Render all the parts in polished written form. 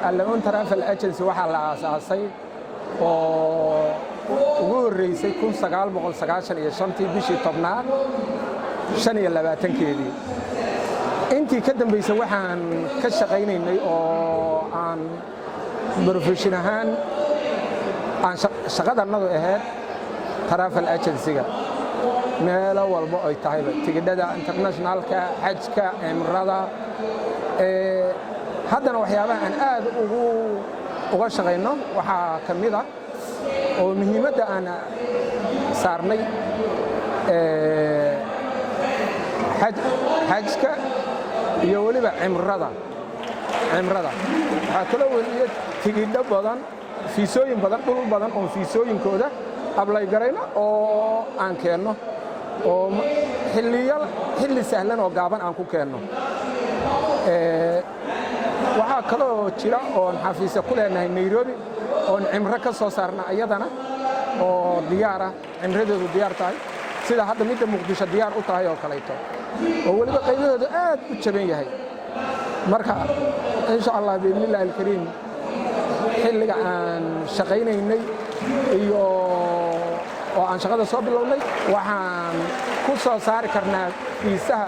Al-Amin Travel Agency waxaa la aasaasay oo ugu horreysay 1995-tii, bishii 10aad 25-keedii. Intii ka dambaysay waxaan ka shaqaynaynay oo aan profession ahaan aan shaqadannadu ahayd travel agency-ga, meelo walba ay tahayba, tigidhada internationalka, xajka, cimrada. Haddana waxyaabaha aan aad uga shaqayno waxaa ka mid a oo muhiimadda aan saarnay xajka iyo weliba cimrada. Cimrada waxaa kaloo weliyo tigidho badan, fiisooyin badan, dhul badan oon fiisooyinkooda apply garayno oo aan keenno oo xilliyo xilli sahlan oo gaaban aan ku keenno. Waxaa kaloo jira oon xafiisya ku leenahay Nairobi, oon cimro ka soo saarna iyadana oo diyaara, cimradeedu diyaar tahay, sida hadda midda Muqdisho diyaar u tahay oo kaleeto, oo weliba qaybahoodu aad u jaban yahay. Marka insha Allah, biidnillahi alkariim, xilliga aan shaqaynaynay iyo oo aan shaqada soo bilownay, waxaan ku soo saari karnaa fiisaha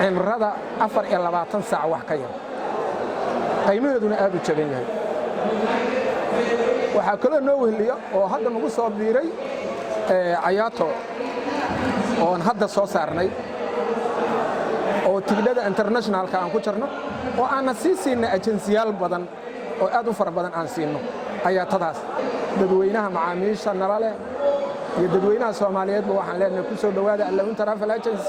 cimrada 24 saac wax ka yar, qaymaheeduna aad u jaban yahay. Waxaa kaloo noo weheliya oo hadda nagu soo biiray IATA, oon hadda soo saarnay, oo tigidhada internationalka aan ku jarno, oo aanna sii siinay ajensiyaal badan oo aad u fara badan aan siinno IATA-daas. Dadweynaha macaamiisha nala leh iyo dadweynaha Soomaaliyeedba waxaan leenahay, ku soo dhowaada Al-Amin Travel Agency.